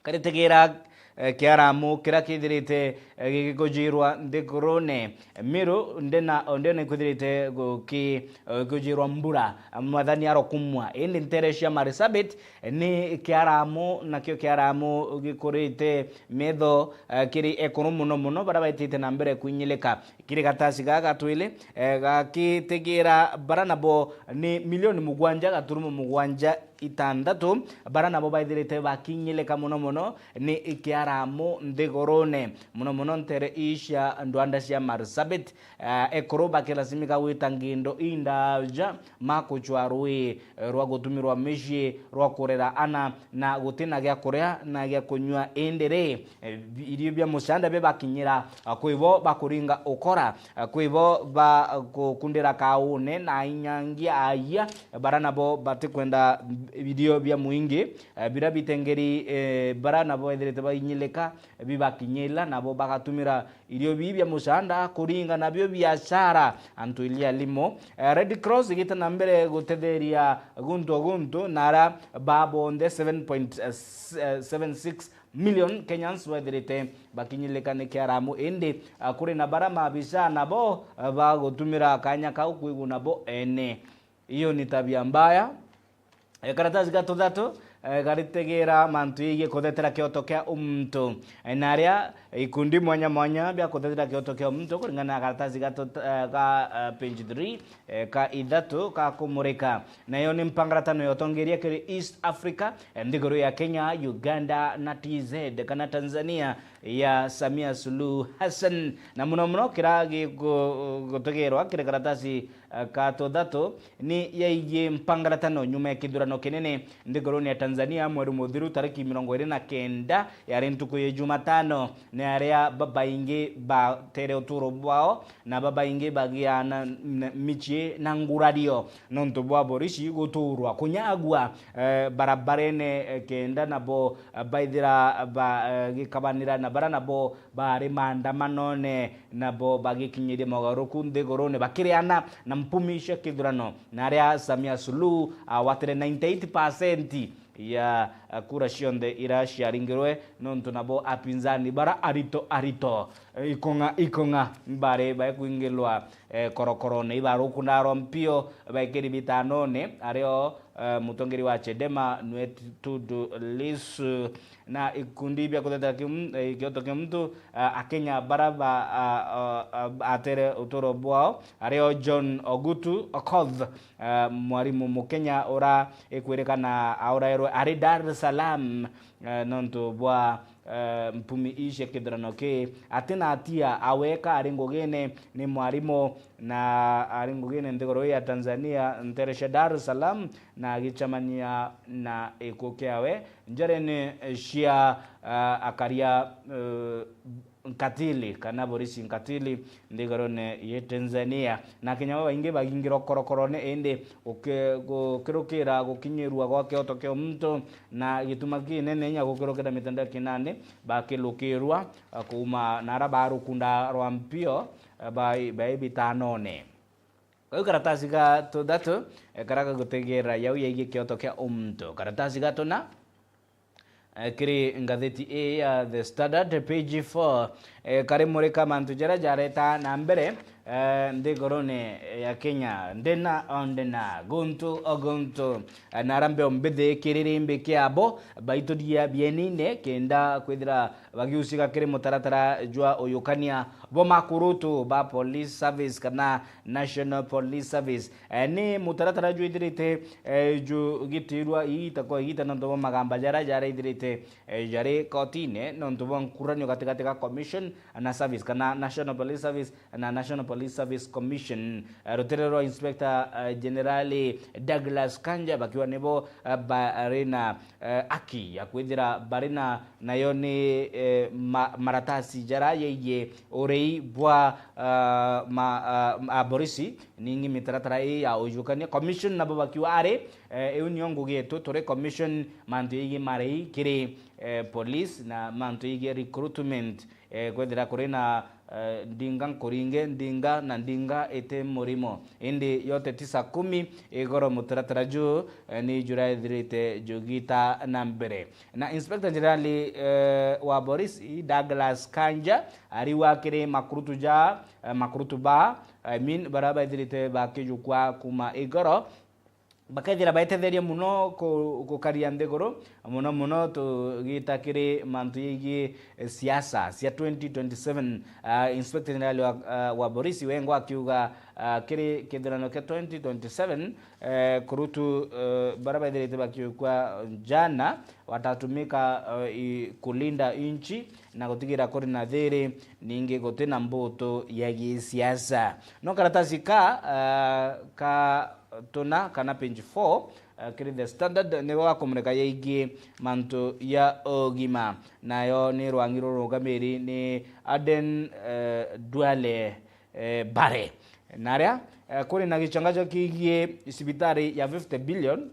karitegera, eh, kiaramu kiria kithirite, eh, gigikujirwa nthigurune. Miru ndena, ndena ikwithirite guki-, eh, gikujirwa mbura, mwathani arokumwa. Indi ntere cia Marsabit ni kiaramu, nakio kiaramu gikurite metho, eh, kiri ekuru mono mono, baria baitite na mbere kwinyilika. Kiri gatasi gaka gatwile, eh, gakitigira bara nabo ni milioni mugwanja gaturumo mugwanja itantatu, bara nabo baithirite bakinyilika mono mono ni kiaramu nthigurune, mono mono ntere ii cia ndwanda cia Marsabit. Eh, ekuru bakilazimika gwita ngindo indaja makucwa rui, eh, rwa gutumirwa micii rwa kurera ana, na gutina gia kuria na gia kunyua. Indi ri, eh, irio bia mucanda bibakinyira, ah, kwi bo bakuringa ukora, ah, kwi bo ba, ah, kukundira kaune na inyangi aia, bara nabo batikwenda irio bia mwingi, eh, bira bitengeri, eh, bara nabo ethirite bainyilika, bibakinyila, nabo bagatumira irio bii bia mucanda kuringa nabio biashara. Antu ilia limo, eh, Red Cross igite na mbere gutetheria guntu o guntu, na ara babonthe seven point seven six million Kenyans bethirite bakinyilika ni kiaramu, indi, ah, kuri na bara maabisa nabo, ah, bagutumira kanya kau kwiguna bo ene. Iyo ni tabia mbaya. Eh, karatasi ga tuthatu, eh, garitegera mantu yegii kuthetera kioto kia umuntu. Eh, na aria ikundi mwanya mwanya bia kuthetera kioto kia umuntu kuringana na karatasi ga tuth-, eh, ga, eh, page three, eh, ka ithatu ka kumurika. Nayo ni mpangaratano ya utongeria kiri East Africa, eh, nthiguru ya Kenya, Uganda na T Z kana Tanzania ya Samia Suluhu Hassan. Na muno muno kira gigutegerwa kiri karatasi, eh, ka tuthatu ni yaigie mpangaratano nyuma ya kithurano kinene nthiguruni ya Tanzania mweri muthiru tariki mirongo iri na kenda, yari ntuku ya Jumatano, ni aria babaingi batere uturo bwao na babaingi bagia na, na micii na ngurario nontu bwa borisi guturwa kunyagua, eh, barabarene, eh, kenda nabo, eh, baithira ba, eh, gikabanira na bara nabo bari maandamanone, nabo bagikinyiria mogaruruku nthiguruni bakiriana na mpumi cia kithurano, na aria Samia Suluhu agwatire ninety eight percent ya, eh, kura cionthe ira ciaringirwe, nontu nabo apinzani bara arito arito, eh, ikong'a ikong'a bari bakwingilwa, eh, korokorone ibarukundarwa mpio baikiri bitanone, ario, eh, mutongeri wa Chadema nwe Tundu Lissu. Na ikundi bia kutetera kium-, eh, kioto kia muntu, eh, Akenya bara ba, ah, ah, ah, atere uturo bwao, ario John Ogutu Okoth, eh, mwarimu Mukenya ura ikwirikana aurairwe ari Dar es Salaam, eh, nontu bwa, eh, mpumi ii cia kithurano ki. Atina atia, aweka ari ngugine ni mwarimu, na ari ngugine nthiguru ya Tanzania, ntere cia Dar es Salaam, na agicemania na gikuo kiawe njarene cia, ah, akaria, eh, nkatili kana borisi nkatili nthigurune ya Tanzania. Na Akenya babaingi bagingirwa korokorone, indi guki-, gukirukira gukinyirua gwa kioto kia muntu na gituma kinene inya gukirukira mitandao kinani bakilukirwa, ah, kuuma na ara barukunda rwa mpio, ah, bai-, bai bitanone. Kau karatasi ga tuthatu, eh, kara gagutegeera yau yaigie kioto kia umuntu. Karatasi ga tuna, eh, kiri ngatheti ii ya The Standard, page four, eh, karimurika mantu jaria jareta na mbere, eh, nthigurune ya Kenya, ndena o ndena, guntu o guntu, eh, na ara mbeo mbithi kiriri mbi kiabo, baituria bienine, kenda kwithira bagiucika kiri mutaratara jwa uyukania bwa makurutu ba police service kana National Police Service. Eh, ni mutaratara jwithirite, eh, jugitirwa igita kwa igita nontu bwa magamba jaria jaraithirite, eh, jari kotine nontu bwa nkuranio gatigati ga commission na service kana National Police Service na National Police Service Commission. Eh, rutere rwa Inspector, eh, Generali Douglas Kanja bakiuga nibo, eh, bari na, eh, aki ya kwithira bari na, nayo ni, eh, ma-, maratasi jara yegie urei bwa, ah, ma-, ah, aborisi, ningi mitaratara ii ya ujukania. Commission nabo bakiuga ari, eh, iu nio ngugi yetu, turi commission mantu yegie marei kiri, eh, police na mantu yegie recruitment, eh, kwethira kuri na, eh, ndinga nkuringe, ndinga na ndinga iti murimo. Indi yote tisa kumi igoro mutaratara juu, eh, ni juraithirite jugita na mbere. Na Inspector General, eh, wa Borisi, Douglas Kanja, ariuga kiri makurutu ja, eh, makurutu ba, I mean, bara baithirite bakijukwa kuma igoro, bakethira baetetheria muno ku-, gukaria nthiguru, muno muno tugita kiri mantu yegii, eh, siasa cia twenty twenty-seven. Ah, Inspector General wa, ah, wa borisi wengwa akiuga, ah, kiri kithurano kia twenty twenty-seven, eh, kurutu, eh, baria baithirite bakiukwa jana watatumika, eh, i-, kulinda inchi na gutigira kuri na thiri, ningi guti na mbutu ya gisiasa. No karatasi ka, ah, ka tuna kana page four, eh, kiri The Standard nigo gakumurika yegii mantu ya ugima, nayo ni rwangi rurugamiri ni Aden, eh, Duale, eh, Bare. Naria, eh, kuri na gichangacho kigie cibitari ya fifty billion,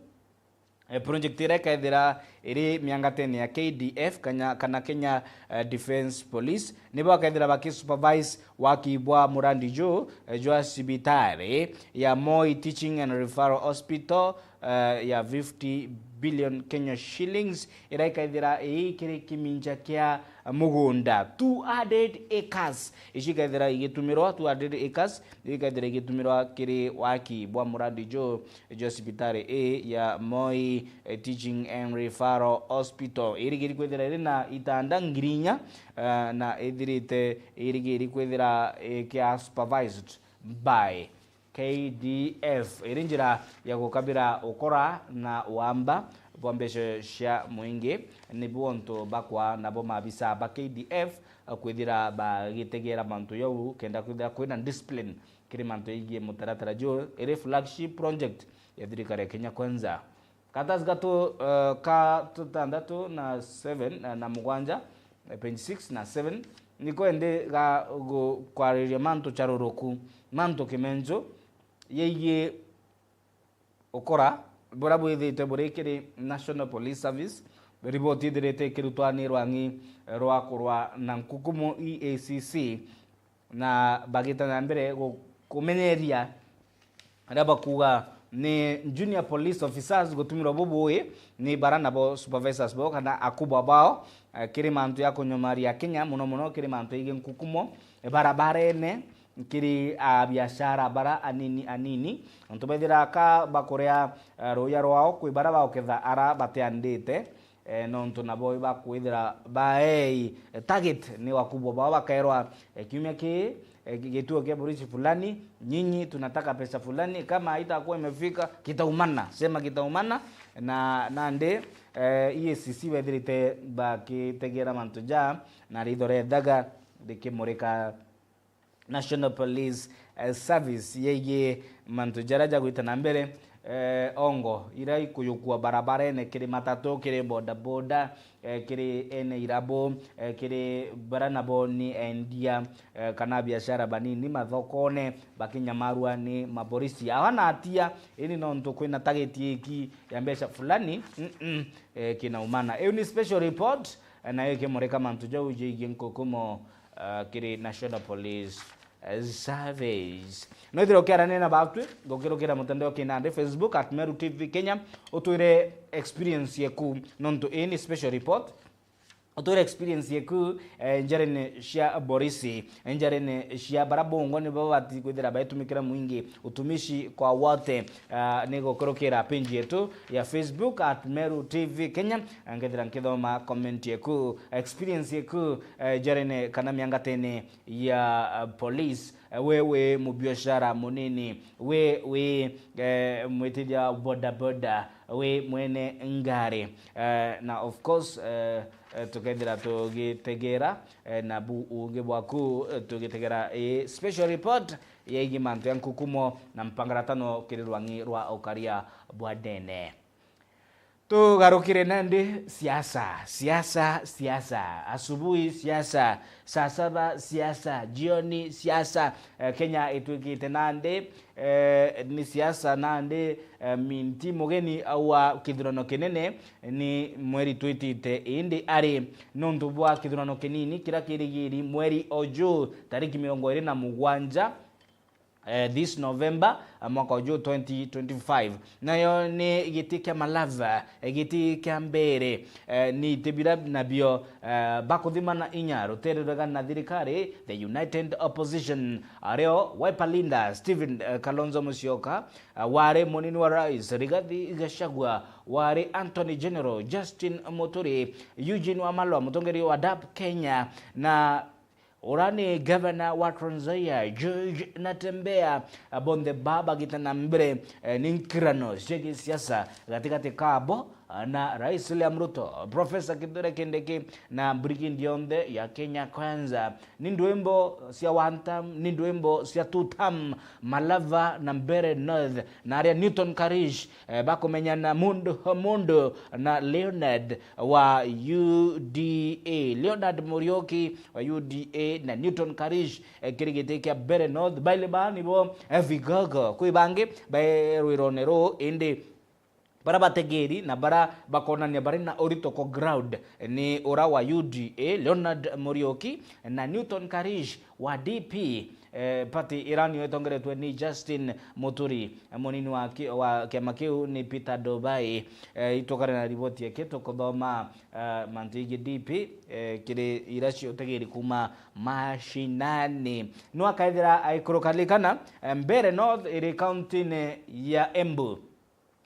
eh, project iria ikethira iri miangatene ya K D F kanya-, kana Kenya, eh, Defence Police, nibo bakethira bakisupervise waki bwa murandi juu, eh, jwa cibitari ya Moi Teaching and Referral Hospital, eh, ya fifty billion Kenya shillings, iria ikethira ii kiri kiminja kia mugunda two hundred acres. Ici ikethira igitumirwa two hundred acres, ici ikethira igitumirwa kiri waki bwa murandi juu jwa cibitari ii ya Moi, eh, Teaching and Referral Hospital. Irigiri kwithira iri na itanda ngiri inya, eh, na ithirite irigiri kwithira ikia supervised by K D F. Iri njira ya gukabira ukora na wamba bwa mbeca cia muingi, nibu untu bakwa nabo maabisa ba K D F kwithira bagitegera mantu jau, kenda kwithira kwina discipline kiri mantu yegii mutaratara juu. Iri flagship project ya thirikari ya Kenya Kwanza. Karatasi gatu, eh, ka tutandatu na seven, eh, na mugwanja, eh, page six na seven, niko indi ga gu-, kwariria mantu charuruku, mantu kimenju yegii ukora buria bwithite buri kiri National Police Service. Riboti ithirite ikirutwa ni rwangi rwa kurwa na nkukumo, E A C C, na bagita na mbere gu-, kumenyeria aria bakuga ni junior police officers gutumirwa bubui ni bara nabo supervisors bao kana akubwa bao, eh, kiri mantu ya kunyomaria Kenya, muno muno kiri mantu yegii nkukumo, eh, barabarene, kiri abiashara bara anini anini, antu bethira ka bakuria, eh, ruya rwao kwi bara bauketha ara batiandite, eh, nontu nabo ibakwithira baei, eh, target ni wakubwa bao, bakaerwa, eh, kiumia kii, eh, gi-, gituo kia borisi fulani, nyinyi tunataka pesa fulani, kama haitakuwa imefika, kitaumana, sema kitaumana, na nandi, eh, E A C C bethirite bakitegera mantu ja na ritho ria ithaga rikimurika National Police, eh, Service yegii mantu jaria jagwita na mbere, eh, ongo iria ikuyukua barabarene kiri matatu, kiri bodaboda, eh, kiri ene irabu, eh, kiri bara nabo ni endia, eh, kana biashara banini mathokone, bakinyamarua ni maborisi. Awa na atia, ini nontu kwina target iki ya mbeca fulani, mm-mm, eh, kinaumana. Iu ni special report, eh, nayo ikimurika mantu jau jegii nkukumo, eh, kiri National Police, eh, Service. No ithire ukiarania na batwi, gukirukira mutandao kinandi, Facebook at Meru T V Kenya, utwire experience yeku, nontu ii ni special report. Utwire experience yeku, eh, njarene cia borisi, njarene cia bara bongwa nibo babati kwithira baitumikira mwingi, utumishi kwa wote. Ah, ni gukurukira page yetu ya Facebook at Meru T V Kenya, ngethira nkithoma comment yeku, experience yeku, eh, njarene kana miangatene ya, ah, police. Eh, we wi mubiashara munini, we wi, eh, mwitithia bodaboda, wi mwene ngari. Eh, na of course, eh, eh, tukethira tugitegera, eh, na bu ungi bwaku, eh, tugitegera ii special report yegii mantu ya nkukumo na mpangaratano kiri rwangi rwa ukaria bwa ndene. Tugarukire nandi siasa, siasa, siasa, asubuhi siasa, saa saba siasa, jioni siasa. Eh, Kenya itwikite nandi, eh, ni siasa nandi, eh, Minti mugeni wa kithurano kinene ni mweri twitite, indi ari nontu bwa kithurano kinini kiria kirigiri mweri o juu tariki mirongo iri na mugwanja. eh, this November, eh, mwaka uju twenty twenty-five. Nayo ni giti kia Malava, eh, giti kia mbere, eh, ni iti bira nabio, eh, bakuthimana inya rutere rwega na thirikari, the United Opposition, ario Wiper leader Stephen, eh, Kalonzo Musyoka, eh, wari munini wa rais Rigathi Gachagua, wari Attorney General Justin Muturi, Eugene Wamalwa, mutongeria wa dap Kenya, na ura ni gavana wa Trans Nzoia, George Natembeya, bonthe ba bagita na mbere, eh, ni nkirano cia gisiasa gatigati kabo, eh, na Rais William Ruto, Professor Kithure Kindiki na mbrigade yonthe ya Kenya Kwanza. Ni ndwimbo cia one term, ni ndwimbo cia two term, Malava na Mbeere North, na aria Newton Karish, eh, bakumenyana mundu o mundu na Leonard wa U D A. Leonard Muriuki wa U D A na Newton Karish, eh, kiri giti kia Mbeere North. Baili baa nibo, eh, vigogo. Kwi bangi be rwirone ruu, indi bara bategeri na bara bakonania bari na urito ko ground ni ura wa U D A, Leonard Muriuki, na Newton Karish wa D P, eh, party ira niyo itongeretwe ni Justin Muturi, eh, munini wa ki-, wa kiama kiu ni Peter Ndubai. Eh, itugane na riboti yake tukuthoma, eh, mantu jegii D P, eh, kiri ira cia utegeri kuma mashinani. Nwa akaithira aikurukalikana, eh, Mbeere North iri kaunti-ini ya Embu.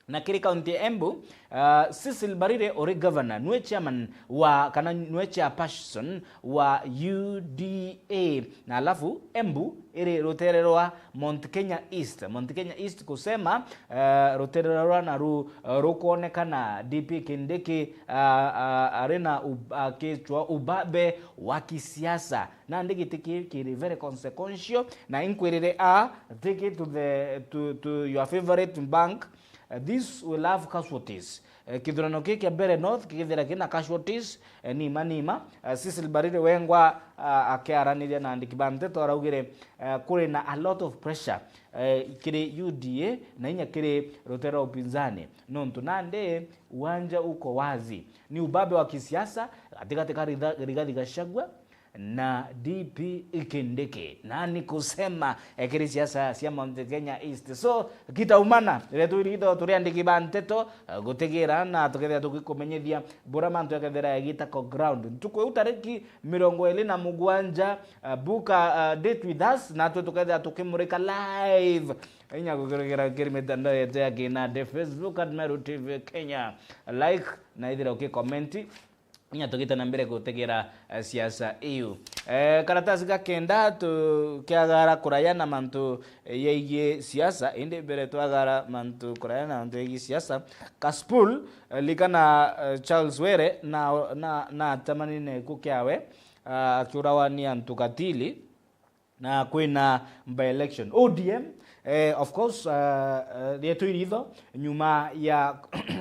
Na kiri kaunti ya Embu, ah, Cecil Mbarire uri governor, nwe chairman wa, kana nwe chairperson wa U D A. Na alafu Embu iri rutere rwa Mount Kenya East. Mount Kenya East kusema, eh, rutere rwa naru, eh, rukwonekana D P Kindiki, ah, ah, ari na ub-, akichwa ubabe wa kisiasa. Nandi giti ki kiri very consequential, na inkwirire a, take it to the, to, to your favorite bank. Uh, this will have casualties. Uh, kithurano kii kia Mbeere North kigithira kina casualties, uh, nima nima. Uh, Cecil Mbarire wengwa, uh, akiaraniria na andiki ba nteto araugire, uh, kuri na a lot of pressure, uh, kiri U D A na inya kiri rutere rwa upinzani. Nontu nandi uwanja uko wazi. Ni ubabe wa kisiasa gatigati ka Ritha-, Rigathi Gachagua na D P Kindiki. Nani kusema, eh, kiri siasa cia Mount Kenya East. So, kitaumana, riria twiritho turi andiki ba nteto, eh, gutigira na tukethira tukikumenyithia bura mantu jakethira yagita ko ground. Ntuku iu tariki mirongo iri na mugwanja, eh, book a, eh, date with us, natwe tukethira tukimurika live. Inya gukurukira kiri mitandao yetu ya kinandi, Facebook at Meru T V Kenya. Like, na ithira ukikomenti. Inya tugite na mbere gutegera, eh, siasa iu. Eh, karatasi ga kenda tukiagara kuraya na mantu, eh, yaigie siasa, indi mbere twagara mantu kuraya na mantu yaigie siasa, Kasipul, eh, likana, eh, Charles Were na, na, na atamanine ku kiawe, ah, akiurawa ni antu katili. Na kwina by-election. O D M, eh, of course, eh, eh, rietwa iritho, nyuma ya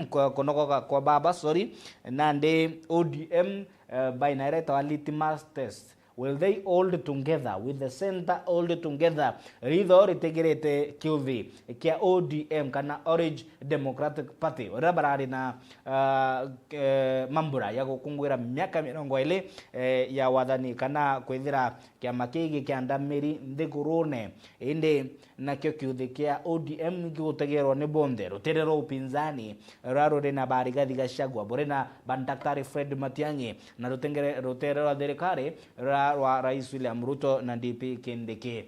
ku-, kunogoka kwa baba, sorry, nandi O D M, eh, by na ira itawa litmus test. Will they hold together? Will the center hold together? Ritho ritigirite kiuthi kia O D M kana Orange Democratic Party, uria barari na, ah, eh, mambura ya gukungwira miaka mirongo iri, eh, ya wathani kana kwithira kiama kii gikiandamiri nthigurune, indi nakio kiuthi kia O D M gigutegerwa ni bonthe. Rutere rwa upinzani ruria ruri na ba Rigathi Gachagua, buri na ba Daktari Fred Matiang'i, na rutengere-, rutere rwa thirikari ruria rwa Rais William Ruto na D P Kindiki.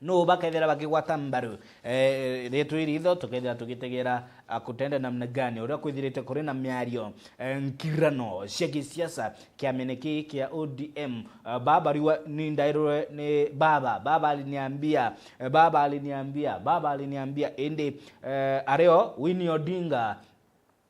Nuu bakethira bakigwata mbaru, eh, rietwa iritho, tukethira tugitegera, ah, kutenda namna gani, uria kwithirite kuri na miario, eh, nkirano cia gisiasa kiamene kii kia O D M. Ah, baba riwa ni ndairwe ni baba, baba aliniambia, eh, baba aliniambia, baba aliniambia, indi, eh, ario Winnie Odinga,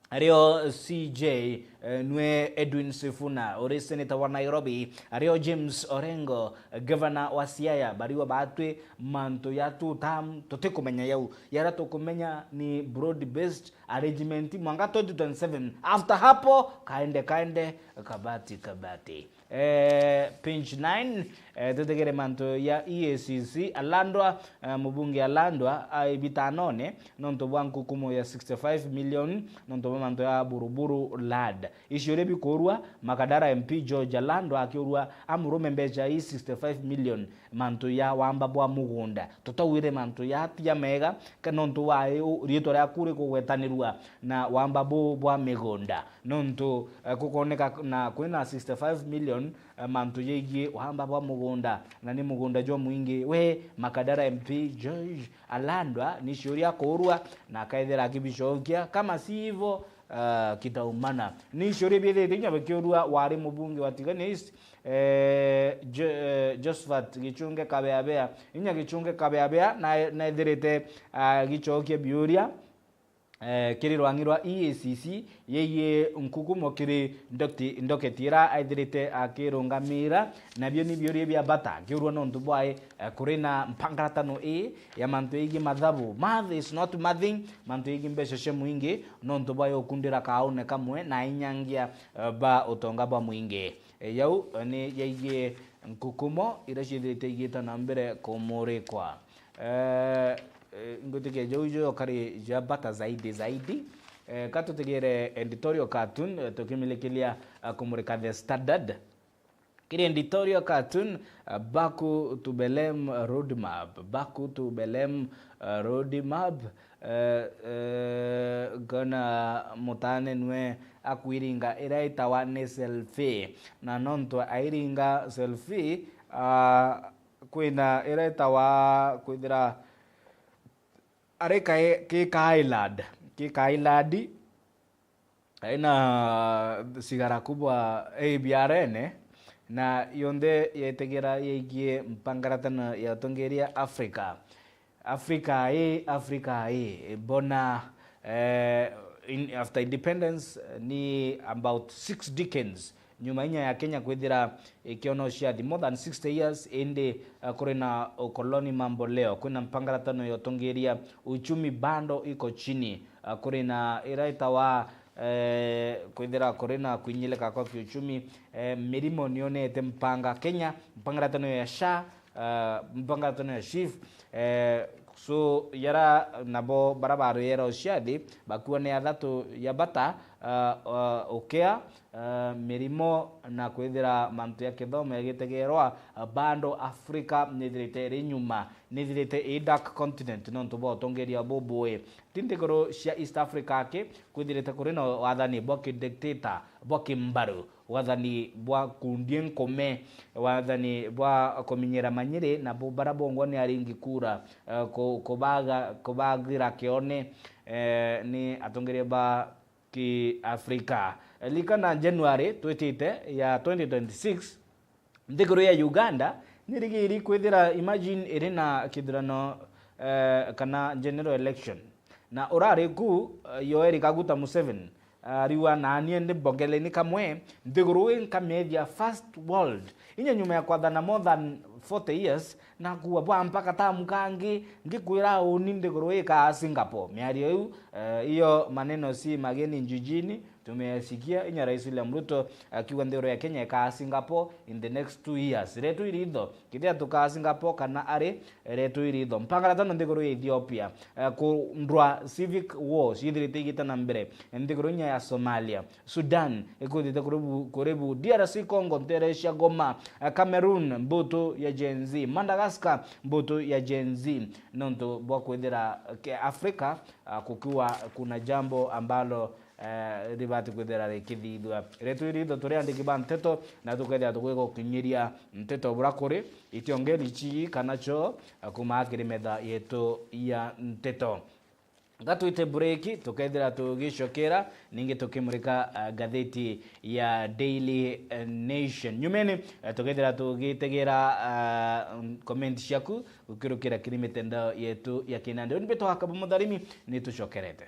ario C J, eh, nwe Edwin Sifuna, uri senator wa Nairobi, ario James Orengo, eh, governor wa Siaya, bariwa batwi mantu ya two term, tutikumenya yau. Yara tukumenya ni broad based arrangement mwanka twenty twenty-seven. After hapo, kaende, kaende, kabati, kabati. Eh, page nine, eh, tutegere mantu ya E A C C. Alandwa, eh, mubunge Alandwa ai bitanone nontu bwa nkukumo ya sixty-five million nontu bwa mantu ya Buruburu Lad. Icio uria bikuurua, Makadara M P George Alandwa akiurua amurume mbeca ii sixty-five million mantu ya wamba bwa mugunda. Tutauire mantu ya ti ya mega, ka nontu wa riitwa riaku rikugwetanirua na wamba buu bwa migunda. Nontu, eh, kukoneka na kwina sixty-five million, eh, mantu yegie wamba bwa mugunda, na ni mugunda jwa mwingi. We Makadara M P George Alandwa ni ciuria akuurua na akaithira akibicokia, kama si hivo, ah, kitaumana. Ni ciuria biithirite inya bikiurua wari mubunge wa Tigania East, eh, Jo-, eh, Josephat Gichunge Kabeabea. Inya Gichunge Kabeabea na, naithirite, ah, gicokia biuria, eh, kiri rwang'i rwa E A C C yegie nkukumo kiri ndokti-, ndoketi ira aithirite akirungamira. Nabio ni biuria bia bata akiurua nontu bwae, eh, kuri na mpangaratano ii ya mantu yegie mathabu. Math is not mathing, mantu yegie mbeca cia mwingi, nontu bwae ukundira kaune kamwe na inyangia, eh, ba utonga bwa mwingi. Eh, yau, eh, ni yegie nkukumo iria ciithirite igita na mbere kumurikwa. Eh, eh, ngwitikia jau jo kari ja bata zaidi zaidi. Eh, ka tutigire editorial cartoon, eh, tukimilikilia, eh, kumurika The Standard. Kiri editorial cartoon, uh, Baku to Belem Roadmap, Baku to Belem, uh, Roadmap, uh, uh, ngona mutane nwe akwiringa iria itawa ni selfie. Na nontu airinga selfie, uh, kwina iria itawa kwithira ari kae-, ki kailad, ki kailad, aina sigara kubwa A B R N, na yonthe yetegera yegie mpangaratano ya utongeria Africa. Africa ii, Africa ii, bona, eh, in, after independence, ni about six decades nyuma inya ya Kenya kwithira ikiona uciathi, more than sixty years, indi, eh, kuri na ukoloni mambo leo, kwina mpangaratano ya utongeria uchumi bando iko chini, eh, kuri na ira itawa, eh, kwithira kuri na kwinyilika kwa kiuchumi, eh, mirimo nionete mpanga Kenya, mpangaratano ya SHA, eh, mpangaratano ya SHIF, eh, so yara nabo bara barwira uciathi, bakua ni athatu ya bata, eh, eh, ukea, eh, mirimo na kwithira mantu ya kithomo yagitegerwa, eh, bando Africa nithirite iri nyuma, nithirite i dark continent nontu bwa utongeria bubui. Ti nthiguru cia East Africa aki kwithirite kuri na wathani bwa kidictator, bwa kimbaru, wathani bwa kundie nkume, wathani bwa kuminyira manyiri, na bo bara bongwa ni aringi kura, eh, ku-, kubaga-, kubagira kione, eh, ni atongeria ba ki Africa. Likana January twitite ya twenty twenty-six, nthiguru ya Uganda nirigiri kwithira, imagine, iri na kithurano, eh, kana general election. Na urari ku, eh, Yoweri Kaguta Museveni, ariuga, "Nanie ndi mbogele ni kamwe, nthiguru ii nkamiethia first world." Inya nyuma ya kwathana more than forty years, nakuuga, "Bwa mpaka tamu kangi, ngikwira uni nthiguru ii kaa Singapore." Miario iu, eh, iyo maneno si mageni jijini, tumeyasikia, inya Rais William Ruto akiuga nthiguru ya Kenya ikaa Singapore in the next two years. Retu iritho, kithia tukaa Singapore kana ari, retu iritho. Mpangaratano nthiguru ya Ethiopia, eh, kundwa civic war ciithirite igita na mbere. Nthiguru inya ya Somalia, Sudan, ikwithite kuribu, kuribu, D R C Congo, ntere cia Goma, eh, Cameroon, mbutu ya Gen Z, Madagascar, mbutu ya Gen Z, nontu bwa kwithira, eh, ke-, Africa, ah, kukiwa kuna jambo ambalo, eh, ribati kwithira rikithithua. Retu iritho turi andiki ba nteto, na tukethira tugwigukinyiria nteto bura kuri, itionge richi kana cho, eh, kuma kiri metha yetu ya nteto. Gatwite break, tukethira tugicokera, ningi tukimurika, ah, ngatheti ya Daily, eh, Nation. Nyumeni, eh, tukethira tugitegera, ah, comment ciaku gukirukira kiri mitandao yetu ya kinandi. Uni mbitwa Hakaba Mutharimi, ni tucokerete.